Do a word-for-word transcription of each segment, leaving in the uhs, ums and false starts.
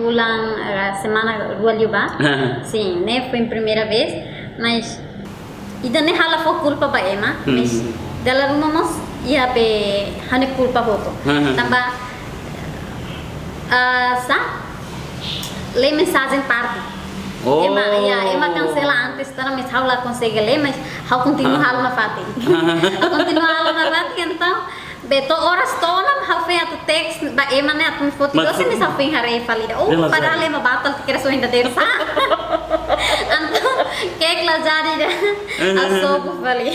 Fulan, eh, semana rua liubá. Sin, ne'e foin primeira vez, mas ida-ne'e ha'u la fó kulpa ba ema, mas dala ruma mós iha be ha'u-nia kulpa hotu. Tanba, ah, sá, lee mensajen tarde. Oh. Ema, ya, ema kansela antes, tanba mas ha'u la konsege lee, mas ha'u kontinua halo nafatin. Ha'u kontinua halo nafatin, entaun, be to'o oras to'o ona, ha'u foin atu teks ba ema ne'e atu foti dosi, mas ha'u foin haree fali ida. Oh, padahal ema batal, te kira so inda dersa. Entaun, kek la jadi ida. Ha'u sobu fali.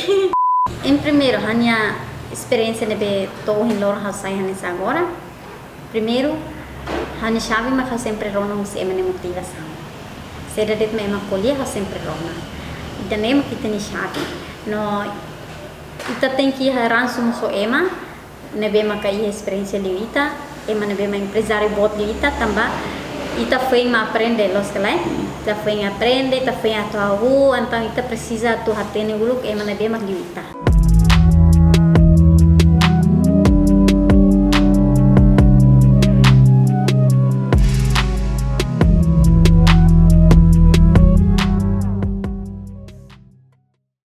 Em primeiru, ha'u-nia esperiénsia ne'ebé to'o ohin loron ha'u sai hanesan agora. Primeiru, ha'u-nia xave mak ha'u sempre rona husi ema nia motivasaun. Saida de'it mak ema ko'alia ha'u sempre rona. Ida-ne'e mak ita-nia xave. No ita tenke iha ransu mós ho ema ne'ebé maka iha esperiénsia liu ita, ema ne'ebé mak emprezáriu boot liu ita, tanba ita foin mak aprende, loos ka lae? Ita foin aprende, ita foin atu hahú, entaun ita presiza atu hatene uluk ema ne'ebé mak liu ita.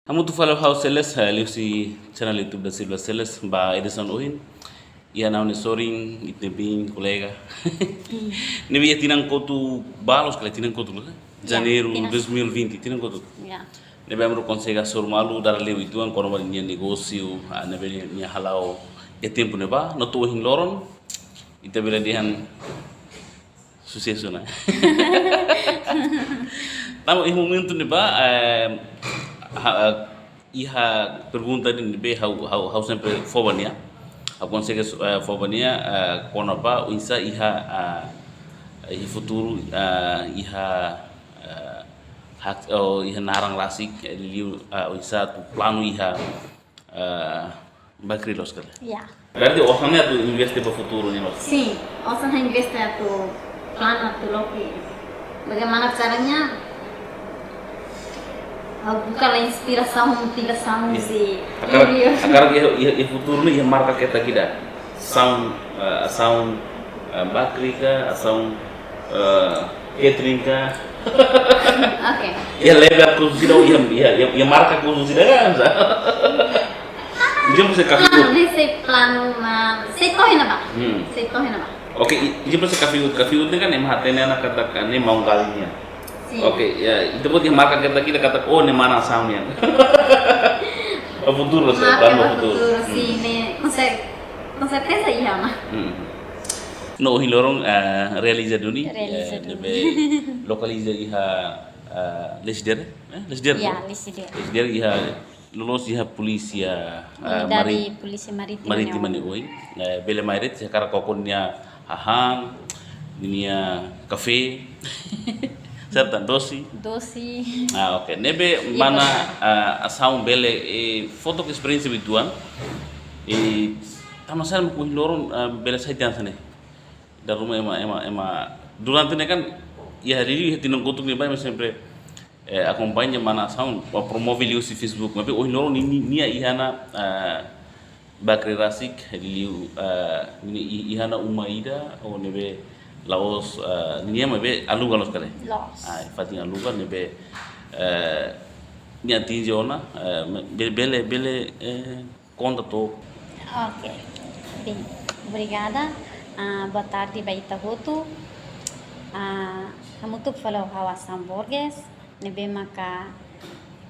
Hamutuk fali ho ha'u Celes, eh, liuhusi channel YouTube Da Silva Celes, ba edisaun ohin. Iha ha'u-nia sorin, ita-nia biin, kolega. Ne'ebé iha tinan kotuk ba, loos ka lae, tinan kotuk, loos ka lae? Ya, janeiru tinan. Dois mil e vinte, tinan kotuk. Ya. Ne'ebé ami rua konsege hasoru malu, dada liu uitoan, kona-ba ninia negósiu, ah, ne'ebé nia hala'o iha tempu ne'ebá, no to'o ohin loron, ita bele dehan susesu ona. Tanba iha momentu ne'ebá, eh, ha-, eh, iha pergunta ida ne'ebé ha'u, ha'u, ha'u sempre fó ba nia. Ha'u konsege su-, eh, fó ba nia, eh, kona-ba oinsá iha, eh, iha futuru, eh, iha, eh, hak, oh, iha naran rasik, eh, liu, eh, oinsá atu planu iha, eh, bakery, loos ka lae? Ya. Berarti osan ne'e atu investe ba futuru nian, loos? Sin, osan ha'u investe atu planu atu loke. Bagaimana caranya? Ha'u buka lai inspirasaun, motivasaun husi. Hakarak, hakarak iha, iha, iha futuru ne'e iha marka ketak ida. Asaun, eh, asaun, eh, bakery ka, asaun, eh, catering ka. Oke. Iha label khusus ida, iha, iha, iha, iha marka khusus ida ka, sá? Ijin mós sei kafiut. Planu, ne'e sei planu, ah, sei to'o iha ne'ebá. Hmm. Sei to'o iha ne'ebá. Oke, i-, ijin mós sei kafiut, kafiut ne'e kan ema hatene ona katak ne'e maun-galin nian. Sin. Oke, ya, ita-boot iha marka ketak ida katak, oh, ne'e mana asaun nian. Ba futuru, sá, marka planu ba futuru. Futuru, sin, hmm. Ne'e, com cer-, com certeza iha ona. Hmm. No ohin loron, eh, realiza duni, realiza eh, duni. Ne'ebé lokaliza iha, eh, Lecidere, eh, Lecidere, ya, no? Lecidere. Lecidere iha loloos iha polísia, eh, Unidade mari-, Polísia Marítima, Marítima nia oin. Nia oin. Eh, bele mai de'it, se hakarak koko nia hahán, nia kafé, serta dosi. Dosi. Ah, oke. Ne'ebé, iya, mana, ah, asaun bele, eh, fó took esperiénsia uitoan. Eh, tanba sá mak ohin loron, ah, bele sai tiha hanesan ne'e? Dala ruma ema, ema, ema, durante ne'e kan, iha liuliu iha tinan kotuk ne'ebá, ema sempre, eh, akompaña mana asaun, ba promove liuhusi Facebook. Maibé ohin loron ni-, ni-, nia iha ona, eh, bakery rasik, liu, eh, nia i-, iha ona uma ida, ou ne'ebé la'ós, eh, ninia, maibé aluga, loos ka lae? Loos. Ah, fatin aluga ne'ebé, eh, nia atinje ona, eh, be-, bele, bele, eh, konta took. Oke. Bem, obrigada. Ah, boa tarde ba ita hotu. Ah, hamutuk fali ho ha'u Asaun Borges, ne'ebé maka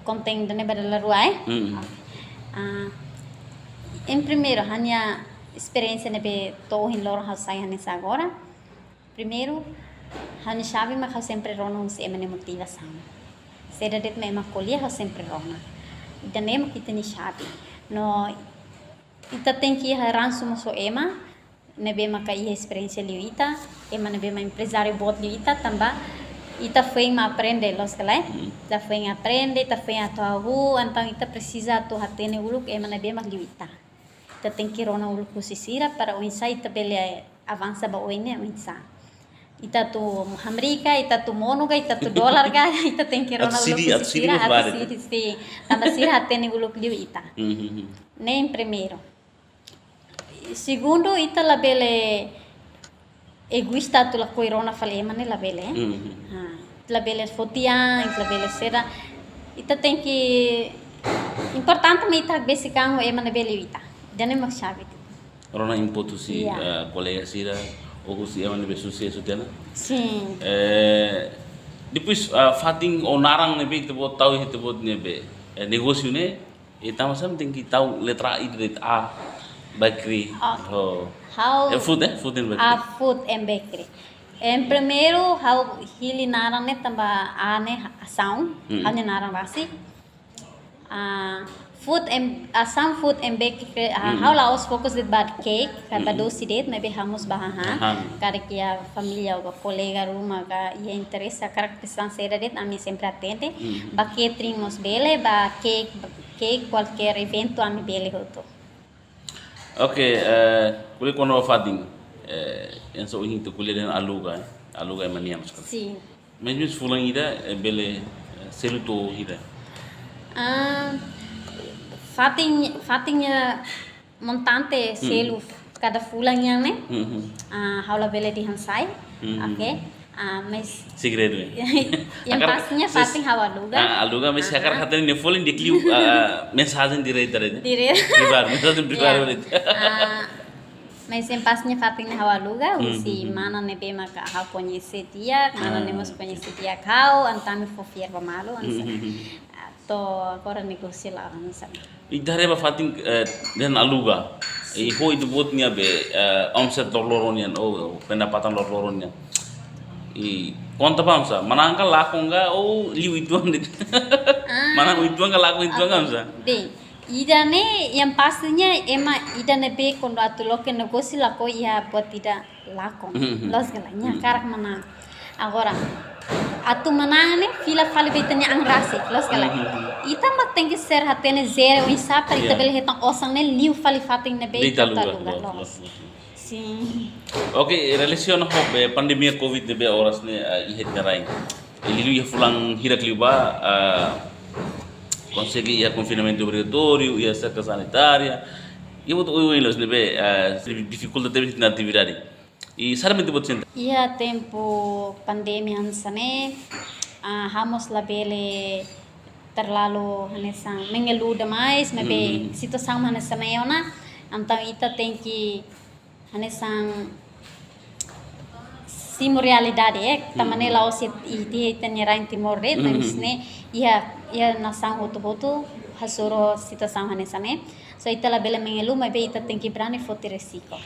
konten ida-ne'e ba dala rua, eh? Mm. Oke. Ah, em primeiru, ha'u-nia esperiénsia ne'ebé to'o ohin loron ha'u sai hanesan agora. Primeiru, ha'u-nia xave mak ha'u sempre rona husi ema nia motivasaun. Saida de'it mak ema ko'alia ha'u sempre rona. Ida-ne'e mak ita-nia xave. No ita tenke iha ransu mós ho ema ne'ebé maka iha esperiénsia liu ita, ema ne'ebé mak emprezáriu boot liu ita, tanba ita foin mak aprende, loos ka lae? Hmm. Ita foin aprende, ita foin atu hahú, entaun ita presiza atu hatene uluk ema ne'ebé mak liu ita. Ita tenke rona uluk husi sira para oinsá ita bele avansa ba oin ne'e oinsá. Ita atu hamriik ka, ita atu monu ka, ita atu dolar ka, ita tenke rona uluk husi sira, atu sidi, atu sidi mós vale. Atu sidi, sin. Tanba sira hatene uluk liu ita. Mhm. Ne'e primeiru. Segundu, ita labele egoísta atu lakohi rona fali ema ne'e labele. Mhm. Ha, labele foti an, labele saida. Ita tenke, importante mak ita besik an ho ema ne'ebé liu ita. Ida-ne'e mak xave. Rona input husi, iya, eh, kolega sira, ou husi ema ne'ebé susesu tiha ona. Sin. Eh, depois, ah, fatin ou naran ne'ebé ita-boot tau, ita-boot ne'ebé, eh, negósiu ne'e, ita mós tenke tau letra A ida de'it, A Bakery. Oke. Oh. Ha'u, eh, food, eh? Food and Bakery. Ah, Food and Bakery. Em primeiru, ha'u hili naran ne'e tanba A ne'e asaun, mm-mm, ha'u-nia naran rasik. Ah, food and, Assam Food and Bakery, ah, mm-mm, ha'u la'ós fokus de'it ba cake, ka ba, mm-mm, dosi de'it, maibé ha'u mós bá hahán. Hahán. Karik iha família ou ba kolega ruma ka iha interese, karik presiza saida de'it, ami sempre atende. Mm-mm. Ba catering mós bele, ba cake, ba cake, kualkér eventu ami bele hotu. Oke, eh, ko'alia kona-ba fatin, eh, hanesan ohin ita ko'alia dehan aluga, eh. Aluga ema nian mós kan. Sin. Mais, mais fulan ida, eh, bele, eh, selu to'o hira? Ah, fatin, fatin nia montante, hmm, selu kada fulan nian ne'e. Hmm, hmm. Ah, ha'u labele dehan sai. Hmm, hmm. Oke. Ah, mais segredu, eh? Yang pastinya fatin ha'u aluga. Ah, aluga, mais hakarak, aha, hatene nia folin di'ak liu, ah, mensajen direta, direta. Direta. Privadu, mensajen privadu, ya, direta. Ah, mais yang pastinya fatin ne'e ha'u aluga, hmm, husi, hmm, mana ne'ebé maka ha'u koñese di'ak, mana, ah, ne'e mós koñese di'ak ha'u, entaun ami fó fiar ba malu, hmm, hanesan. Hmm, hmm. Ah, to'o agora negósiu la'o hanesan. Ita haree ba fatin, eh, dehan aluga. I ho ita-boot nia be, eh, omset loroloron nian, ou, ou pendapatan loroloron nian. I konta ba oinsá, manán ka lakon ka, ou liu uitoan de'it? Ah. Manán uitoan ka lakon uitoan ka, oke, oinsá? Bem, ida-ne'e, yang pastinya ema ida ne'ebé kuandu atu loke negósiu lakohi iha buat ida lakon. Mhm. Loos ka lae, nia, mhm, hakarak manán. Agora, atu manán ne'e fila fali ba ita-nia an rasik, loos ka lae. Mhm. Ita mak tenke ser hatene jere oinsá para ita, iya, bele hetan osan ne'e liu fali fatin ne'ebé ita aluga, aluga, loos, loos, loos. Sin. Oke, relasiona ho be pandemia covid ne'ebé oras ne'e, eh, iha ita-nia rain. Liuliu iha fulan hirak liubá, ah, konsege iha konfinamentu obrigatóriu, iha serka sanitária. Iha buat oioin loos ne'ebé, ah, difikulta tebes ita-nia atividade. I saida mak ita-boot sente? Iha tempu pandemia hanesan ne'e, ah, ha'u mós labele terlalu hanesan mengeluh demais, maibé, hmm, situasaun hanesan ne'e ona, entaun ita tenke hanesan simu realidade, eh, tanba ne'e, hmm, la'ós ita, ita, ita-nia rain Timor de'it, mhm, maibé, mhm, ne'e iha, iha nasaun hotu-hotu hasoru situasaun hanesan ne'e. So ita labele mengeluh, maibé ita tenke berani foti risiko.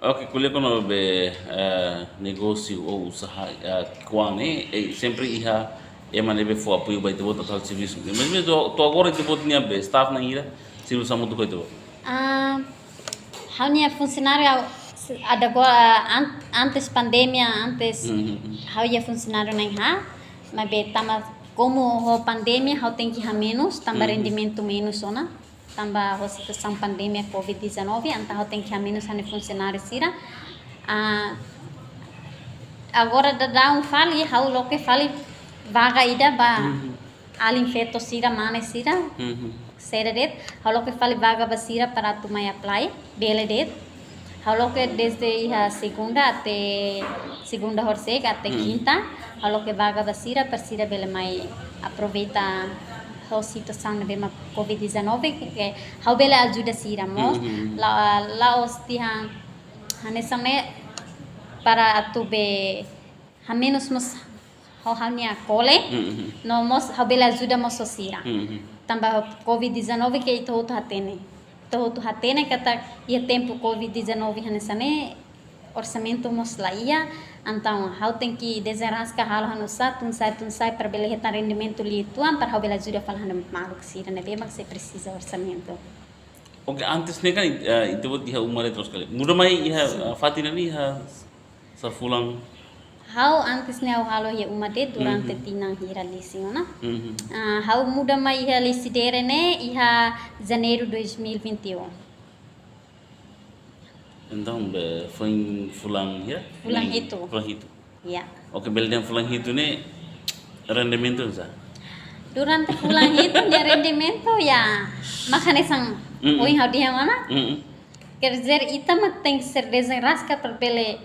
Oke, ko'alia kona-ba be, eh, negósiu ou usaha, eh, ki'ikoan ne'e, eh, sempre iha ema ne'ebé fó apoiu ba ita-boot atu halo servisu. Maibé to'o, to'o agora ita-boot nia be staff na'in hira servisu hamutuk ho ita-boot? Ah, ha'u-nia funsionáriu, ha'u, se-, ada agora, an-, antes pandemia, antes, mhm, ha'u iha funsionáriu na'in haat, maibé tanba komu ho pandemia ha'u tenke hamenus, tanba, mhm, rendimentu menus ona, tanba ho situasaun pandemia covid dezanove, entaun ha'u tenke hamenus ha'u-nia funsionáriu sira. Ah, agora daudaun fali, ha'u loke fali vaga ida ba, mhm, alin feto sira, mane sira, mhm, sira de'it, ha'u loke fali vaga ba sira para atu mai apply, bele de'it. Ha'u loke desde iha segunda até, segunda horisehik até, mhm, kinta, ha'u loke vaga ba sira para sira bele mai aproveita ho situasaun ne'ebé mak covid dezanove, ke, ke ha'u bele ajuda sira mós, mhm, la, la'ós tiha hanesan ne'e para atu be hamenus mós ho ha'u-nia kole, mhm, no mós ha'u bele ajuda mós ho sira. Mhm. Tanba covid dezanove ke ita hotu hatene. Ita hotu hatene katak iha tempu covid dezanove hanesan ne'e orsamentu mós la iha, entaun ha'u tenke dezenraska halo hanu'usá, tun sa'e, tun sa'e para bele hetan rendimentu liu uitoan para ha'u bele ajuda fali ha'u-nia maluk sira ne'ebé mak sei presiza orsamentu. Oke, antes ne'e kan, eh, ita-boot iha uma de'it loos ka lae. Muda mai iha, sin, eh, fatin ne'e iha sá fulan? Ha'u antes ne'e ha'u halo iha uma de'it durante, mhm, tinan hira liu ona. Mhm. Ah, ha'u muda mai iha Lecidere ne'e iha Janeiru dois mil e vinte e um. Entaun, be, foin fulan hira? Fulan hitu. Fulan hitu. Ya. Oke, bele dehan fulan hitu ne'e rendimentu oinsá? Durante fulan hitu nia rendimentu, ya, mak hanesan, mm-mm, ohin ha'u dehan ona. Mm-mm. Quer dizer, ita mak tenke ser dezenraska para bele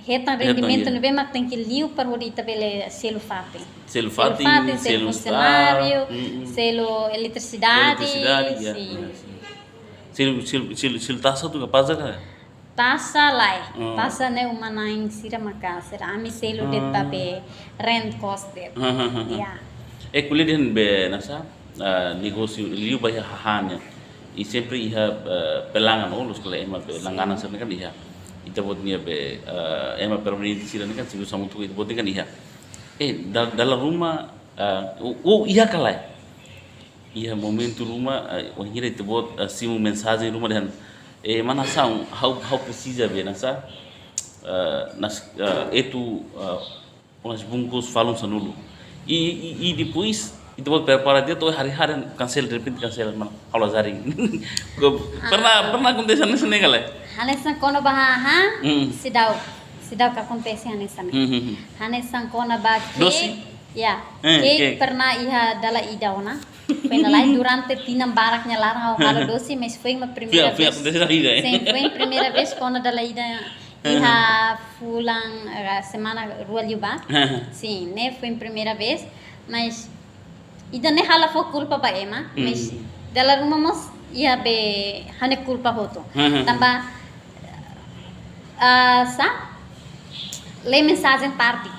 hetan rendimentu ne'ebé mak tenke liu para hodi ita bele selu fatin. Selu fatin, selu funsionáriu, selu eletrisidade, eletrisidade, ya, sin. Selu, selu, selu, selu taxa atu ka paza ka? Taxa lae, taxa ne'e uma-na'in sira maka selu, ami selu de'it ba be rent cost de'it. Ya. Eh, ko'alia dehan be hanesan, ah, negósiu liu ba iha hahán ne'e. I sempre iha, eh, pelangan, oh, loos karik ema be langganan sira-ne'e kan iha. Ita-boot nia be, eh, ema permanente sira-ne'e kan, servisu hamutuk ho ita-boot ne'e kan iha. Eh, da-, dala ruma, eh, oh, oh, iha ka lae. Iha momentu ruma, eh, wainhira ita-boot, eh, simu mensajen ruma dehan, eh, mana hanesan, ha'u, ha'u presiza be hanesan, eh, nasi, eh, etu, eh, nasi bungkus falun sanulu. I, i, i depois, ita-boot prepara de'it, to'o hari-hari kansela, derrepente kansela, mana ha'u la jadi. Pernah, pernah akontese hanesan ne'e ka lae? Hanesan kona-ba hahán, seidauk, seidauk akontese hanesan ne'e. Hanesan kona-ba cake, dosi? Ya, eh, cake pernah iha dala ida ona. Foin lalais durante tinan barak nia laran ha'u halo dosi, mas foin mak primeira vez. Foin, foin akontese dala ida, eh? Sin, foin primeira vez kona dala ida iha fulan, eh, semana rua liubá. Sin, ne'e foin primeira vez, mas ida-ne'e ha'u la fó kulpa ba ema, mas dala ruma mós iha be ha'u-nia kulpa hotu. Tanba, ah, sá, lee mensajen tarde.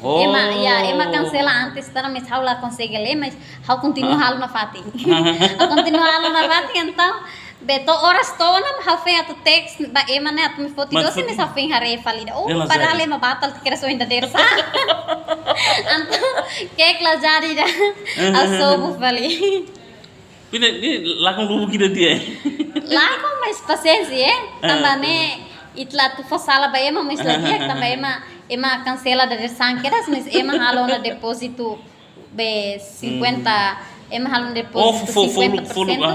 Oh. Ema, ya, ema kansela antes, tanba mas ha'u la konsege lee, mas ha'u kontinua halo nafatin. Ha'u kontinua halo nafatin, entaun, be to'o oras to'o ona, ha'u foin atu teks ba ema ne'e atu mai foti dosi, mas ha'u foin haree fali ida. Oh, padahal ema batal, kira so inda dersa. Entaun, cake la jadi ida. Ha'u sobu fali. Pine, ni lakon lubuk ida tiha. Lakon, mas pasiénsia, eh. Tanba ne'e, ita la atu fó sala ba ema, mas la di'ak, tanba ema, ema kansela dadeer-saan kedas, mas ema halo ona depózitu be sinkuenta, ema halo ona depózitu sinkuenta por sentu.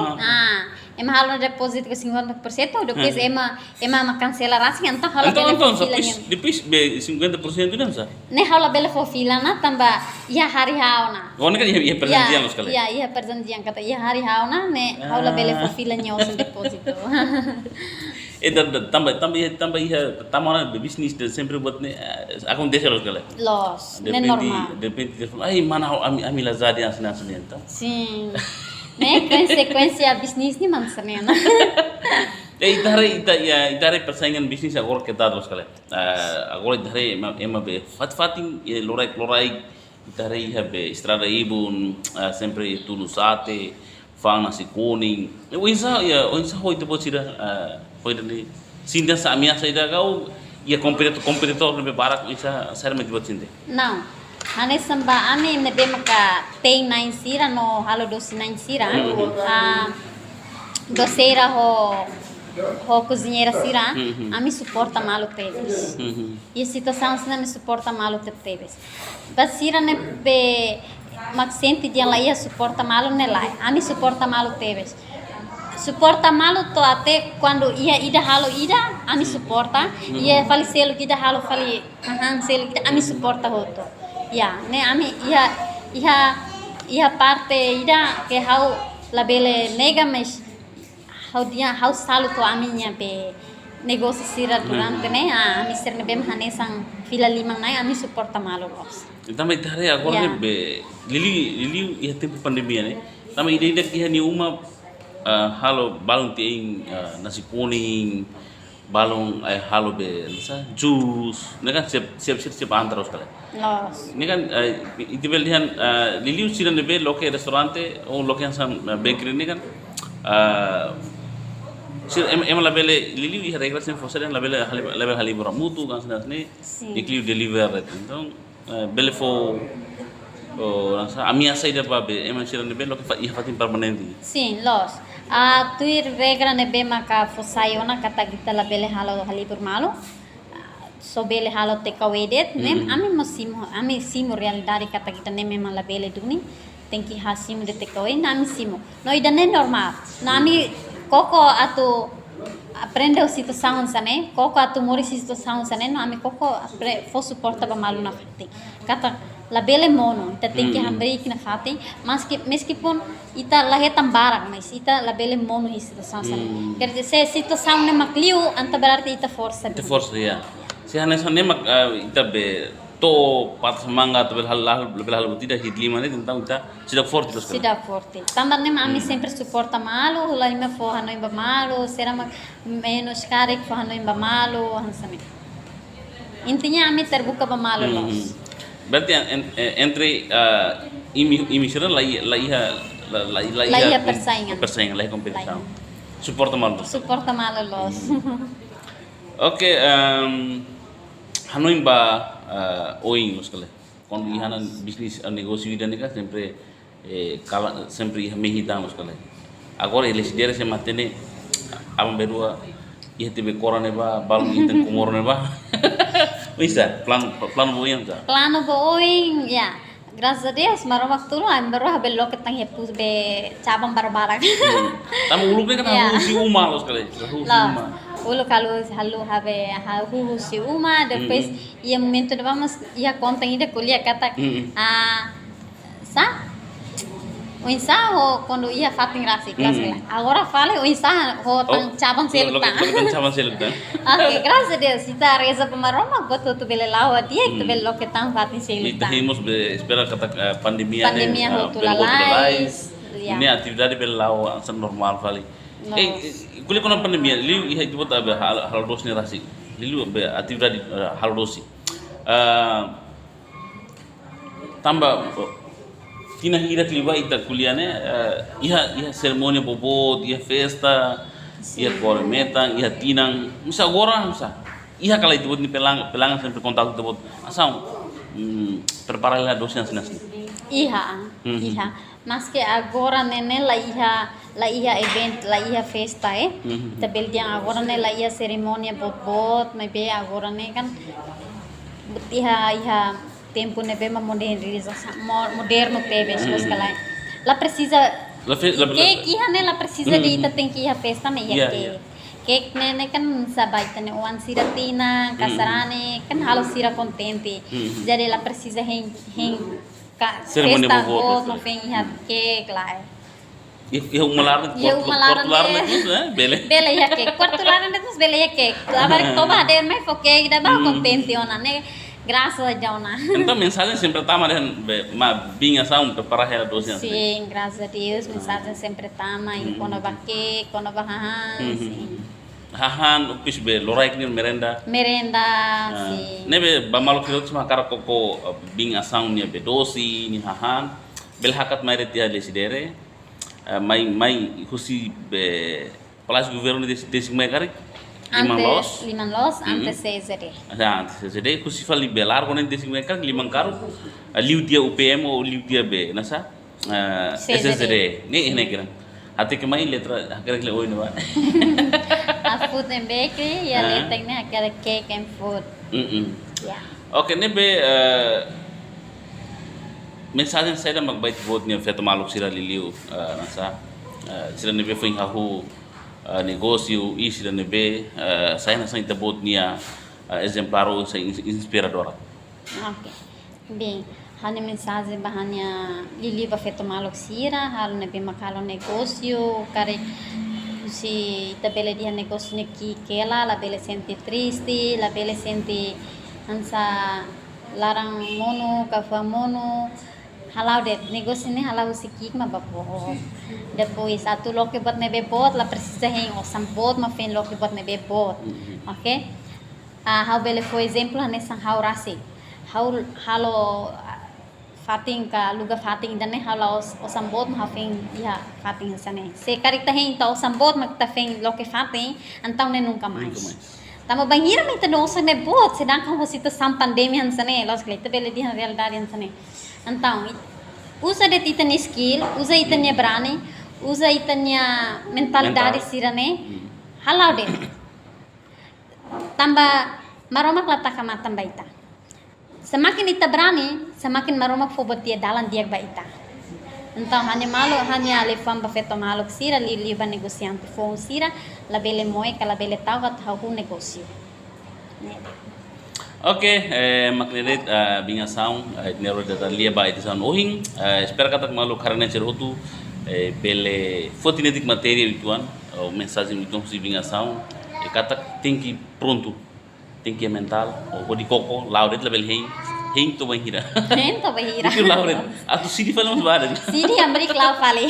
Ema halo ona depózitu sinkuenta por sentu, depois ema, ema mak kansela rasik, entaun ha'u la bele fó fila nian. Depois be sinkuenta por sentu ne'e sá? Ne'e ha'u la bele fó fila ona, tanba iha hari hahán ona. Oh, ne'e kan iha, iha perjanjian loos karik? Ya, iha perjanjian katak iha hari hahán ona, ne'e ha'u la bele fó fila nia osan depózitu. Eh, da, da, tanba, tanba iha, tanba iha, tanba ona be bisnis de'it sempre buat ne'e, eh, akontese loos karik? Loos, ne'e normál. Derrepente telefone, "Ai, mana ha'u, ami, ami la jadi hanesan ne'e, hanesan ne'e," entaun. Sin. Ne'e konsekuénsia bisnis ne'e mak hanesan ne'e. Eh, ita haree, ita, ya, ita haree persaingan bisnis agora ketat loos karik. Eh, agora ita haree ema, ema be fatin-fatin, eh, loraik-loraik, ita haree iha be estrada ibun, ah, sempre tunu sate, fa'an nasi kuning. Eh, oinsá, ya, oinsá ho ita-boot sira, ah, ho ida-ne'e. Sente hanesan ameasa ida ka, ou iha kompetitor, kompetitor ne'ebé barak, oinsá, saida mak ita-boot sente? Não. Hanesan ba ami ne'ebé maka te'in na'in sira no halo dosi na'in sira. Ah, doseira ho, ho koziñeira sira, ami suporta malu tebes. Iha situasaun sira-ne'e ami suporta malu tebetebes. Ba sira ne'ebé mak sente dehan la iha suporta malu ne'e lae. Ami suporta malu tebes. Suporta malu to'o até kuandu iha ida halo ida, ami suporta. Iha fali seluk ida halo fali hahán seluk ida, ami suporta hotu. Ya, ne'e ami iha, iha, iha parte ida ke ha'u la bele nega, mas ha'u dehan ha'u salutu ami-nia be negósiu sira durante ne'e, ah, ami sira ne'ebé hanesan fila liman ne'e, ami suporta malu loos. Tanba ita haree agora ne'e be liuliu, liuliu iha tempu pandemia ne'e. Tanba ida-idak iha nia uma, ah, halo balun te'in, ah, nasi kuning, balun, eh, halo be, hanesan jus, ne'e kan siap, siap, siap, siap antar loos karik. Loos. Ne'e kan, eh, ita bele dehan, eh, liuliu sira ne'ebé loke restaurante, ou loke hanesan, eh, bakery ne'e kan, eh, sira em-, ema la bele, liuliu iha regra sempre fó sira dehan la bele halibur, la bele halibur hamutuk, kan sira ne'e, sin, include deliver, entaun, eh, bele fó, oh, hanesan ameasa ida ba be ema sira ne'ebé loke fa-, iha fatin permanente. Sin, loos. Ah, tuir regra ne'ebé maka fó sai ona katak ita la bele halo halibur malu. Ah, só bele halo takeaway de'it, ne'e ami mós simu, ami simu realidade katak ita ne'e memang la bele duni. Tenke halo simu de'it takeaway, ne'e ami simu. No ida-ne'e normál. No ami koko atu aprende ho situasaun hanesan ne'e, koko atu moris ho situasaun hanesan ne'e, no ami koko apre-, fó suporta ba malu nafatin. Katak la bele monu, ita tenke hamriik nafatin, maski, meskipun ita la hetan barak, mas ita la bele monu iha situasaun hanesan ne'e. Quer dizer, se situasaun ne'e mak liu, entaun berarti ita forsa. Ita forsa, ya. Se hanesan ne'e mak, eh, ita be to'o patas manga atu bele hal, hal, bele halo buat ida hi'it lima ne'e, entaun ita seidauk forte loos ka lae? Seidauk forte. Tanba ne'e mak ami sempre suporta malu, hula lima fó hanoin ba malu, sira mak menus karik fó hanoin ba malu, hanesan ne'e. Intinya ami terbuka ba malu loos. Berarti en-, en-, entre, eh, imi, imi sira la i-, la iha, la, la, la iha persaingan. Persaingan, la iha kompetisaun. Suporta malu loos. Suporta malu loos. Oke, em, hanoin ba, eh, oin loos ka lae. Kuandu iha ona bisnis, eh, negósiu ida ne'e kan sempre, eh, kala, sempre iha mehi tan loos ka lae. Agora iha Lecidere se matenek, aban-bainrua iha Tebe Kora ne'ebá, balun iha Komoro ne'ebá. Oinsá, planu, planu ba oin oinsá? Planu ba oin, ya. Graças a Deus, Maromak tulun, ami baru halo loke tan iha pus be cabang barak-barak. Tanba uluk ne'e kan hahú husi uma loos ka lae, hahú husi uma. Uluk halo, halo ha'u be, hahú husi uma, depois iha momentu ne'ebá mós iha konten ida ko'alia katak, ah, sá? Oinsá ho kuandu iha fatin rasik, rasik. Agora fali oinsá ho tan cabang seluk tan. Loke tan cabang seluk tan. Oke, graças a Deus, ita reza ba Maromak, buat hotu bele la'o di'ak, ita bele loke tan fatin seluk tan. Ita hemos be espera katak, eh, pandemia ne'e, pandemia hotu lalais. Ne'e atividade bele la'o hanesan normál fali. Eh, eh, ko'alia kona-ba pandemia, liu iha ita-boot be hal, halo dosi ne'e rasik. Liu be atividade, eh, halo dosi. Eh, tanba, eh, tinan hirak liubá ita ko'alia ne'e, eh, iha, iha serimónia boboot, iha festa, iha kore metan, iha tinan. Oinsá agora, oinsá. Iha ka lae ita-boot nia pelang-, pelanggan sempre kontaktu ita-boot. Hanesan, hmm, prepara hela dosi hanesan ne'e. Iha, iha. Maske agora ne'e, ne'e la iha, la iha event, la iha festa, eh. Ita bele dehan agora ne'e la iha serimónia boboot, maibé agora ne'e kan buat iha, iha tempu ne'ebé mak modernizasaun, mo-, modernu tebes, loos ka lae. La presiza, la fe-, la, la, cake iha ne'e la presiza de ita tenke iha festa mak iha cake. Cake ne'e, ne'e kan hanesan ba ita-nia oan sira tinan, kasarani, kan halo sira kontente. Jadi la presiza hein, hein ka serimónia festa boboot, boot, loos ka lae. Mak hein iha cake lae. Iha, iha uma laran, iha kuartu, uma laran kuartu laran de'it, eh, bele. Bele iha cake. Kuartu laran de'it mós bele iha cake. Labarik toba hadeer mai fó cake ida ba kontente ona ne'e. Graças a Deus ona. Entaun mensajen sempre tama dehan be, mak biin Asaun prepara hela dosi hanesan ne'e. Sin, graças a Deus, mensajen sempre tama, iha kona-ba cake, kona-ba hahán, sin. Hahán, upis be, loraik nian merenda. Merenda, sin. Ne'ebé ba maluk sira hotu mak hakarak koko, eh, biin Asaun nia be dosi, nia hahán. Bele hakat mai de'it iha Lecidere. Eh, mai, mai husi be Palásiu Governu des-, de'it mai karik? Liman loos? Antes liman loos, antes C Z D. Ah, antes C Z D, husi fali be largu ne'e de'it mai karik, liman karuk, eh, liu tiha U P M ou liu tiha be, hanesan, eh, C Z D. C Z D. Ne'e, ne'e kira. Até ke mai letra, hakarak lee oin ne'ebá. A food and bakery, iha letra ne'e hakarak cake and food. Ya. Oke, ne'ebé, eh, mensajen saida mak ba ita-boot nia feto maluk sira liuliu, eh, hanesan, eh, sira ne'ebé foin hahú, eh, negósiu, i sira ne'ebé, eh, sai hanesan ita-boot nia, eh, ezemplár ou sai ins-, inspiradora. Oke. Bem, ha'u-nia mensajen ba ha'u-nia liuliu ba feto maluk sira, halo ne'ebé mak halo negósiu, karik husi ita bele dehan negósiu ne'e ki'ik hela, labele sente triste, labele sente hanesan laran monu, ka fuan monu, hala'o de'it, negósiu ne'e hala'o husi ki'ik mak ba boot. Depois, atu loke buat ne'ebé boot, la presiza hein osan boot mak foin loke buat ne'ebé boot. Oke? Ah, ha'u bele fó ezemplu hanesan ha'u rasik. Ha'u halo, ah, fatin ka aluga fatin ida ne'e ha'u la'ós osan boot mak ha'u foin iha fatin hanesan ne'e. Se karik ita hein ita osan boot mak ita foin loke fatin, entaun ne'e nunka mais. Nunka mais. Tanba bainhira mak ita-nia osan ne'e boot, sedangkan ho situasaun pandemia hanesan ne'e, loos ka lae, ita bele dehan realidade hanesan ne'e. Entaun, it-, uza de'it ita-nia skill, uza ita-nia brani, uza ita-nia mentalidade sira-ne'e, hala'o de'it. Tanba Maromak la taka matan ba ita. Semakin ita brani, semakin Maromak fó buat di'ak, dalan di'ak ba ita. Entaun, ha'u-nia maluk, ha'u-nia liafuan ba feto maluk sira, liuliu ba negosiante foun sira, labele moe ka labele ta'uk atu hahú negósiu. Oke, eh, mak ne'e de'it, eh, biin Asaun, eh, ne'e duni ita-nia liafuan ba edisaun ohin, eh, espera katak maluk haree-na'in sira hotu, eh, bele foti netik matéria uitoan, ou mensajen uitoan husi biin Asaun, eh, katak tenke prontu. Tenke mentál, o hodi koko, la'o de'it labele hein, hein to'o bainhira. Hein to'o bainhira. Itu la'o de'it. Atu sidi fali mós bá de'it. Sidi hamriik la'o fali.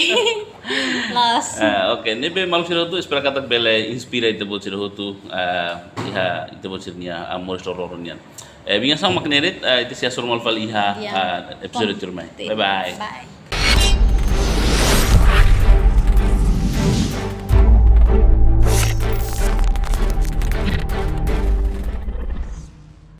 Loos. Ah, oke, ne'ebé maluk sira hotu, espera katak bele inspira ita-boot sira hotu, ah, iha ita-boot sira-nia, ah, moris loroloron nian. Eh, biasa mak ne'e de'it, ah, ita sei hasoru malu fali iha, Ya. ah, episode tuirmai. Bye bye. Bye.